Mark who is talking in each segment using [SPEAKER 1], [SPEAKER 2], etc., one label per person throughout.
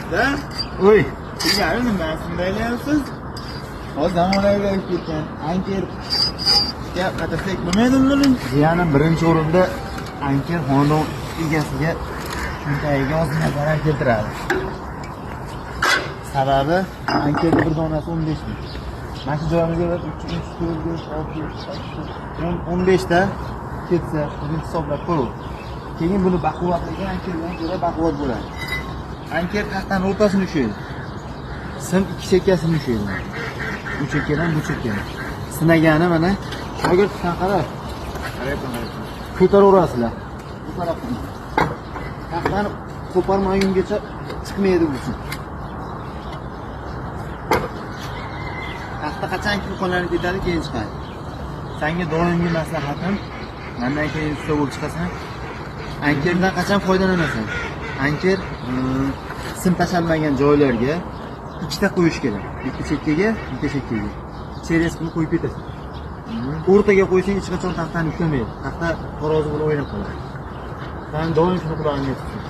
[SPEAKER 1] Usta,
[SPEAKER 2] Oy.
[SPEAKER 1] ilgari nimasini baylayapsiz? Hozir zamonaviy bo'lib ketgan. Anker qatırsak bo'lmaydimi buni?
[SPEAKER 2] Jiyanim birinchi o'rinda anker xonadon egasiga cho'ntagiga ozgina zarar keltiradi. Sababi ankerni bir donasi 15 ming. Mana shu joyimizga bir 3, 3, 4, 5, 6, 7, 8, 10, 15 ta ketsa, o'zing hisoblab ko'r. Keyin buni baquvvatligi ankerdan ko'ra baquvvat bo'ladi. Anker taxtani o'rtasini ushlaydi. Sim ikki chekkasini ushlaydi. Bu chekkadan bu chekkadan. Sinagani mana shogird san qara.
[SPEAKER 1] Qarayapman, qarayapman.
[SPEAKER 2] Ko'taraverasizlar. Bu tarafdan. Taxtani qo'parmagungacha chiqmaydi bu sim. Taxta qachonki qo'llanib ketadi, keyin chiqadi. Senga doimgi maslahatim, mendan keyin usta bo'lib chiqasan. Ankerdan qachon foydalanasan? Anker sim tashalmagan joylarga ikkita qo'yish kerak. Bitta chekkaga, bitta chekkaga. Через qilib qo'yib ketasan. O'rtaga qo'ysang hech qachon taxtani ushlamaydi. Taxta tarozi bilan o'ynab qoladi. Sen doim shuni qulog'ingga tutsin.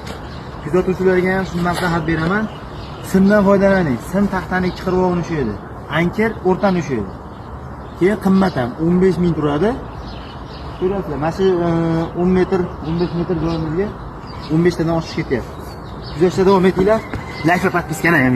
[SPEAKER 2] Kuzatuvchilarga ham shuni maslahat beraman. Simdan foydalaning. Sim taxtani ikki qirg'og'ini ushlaydi. Anker o'rtani ushlaydi. Keyin qimmat ham 15 ming turadi. Ko'rasizlar, mana shu 10 metr, 15 metr joyimizga 15 tadan oshish ketyapti. Kuzatishda davom etinglar. Like va podpiskani ham.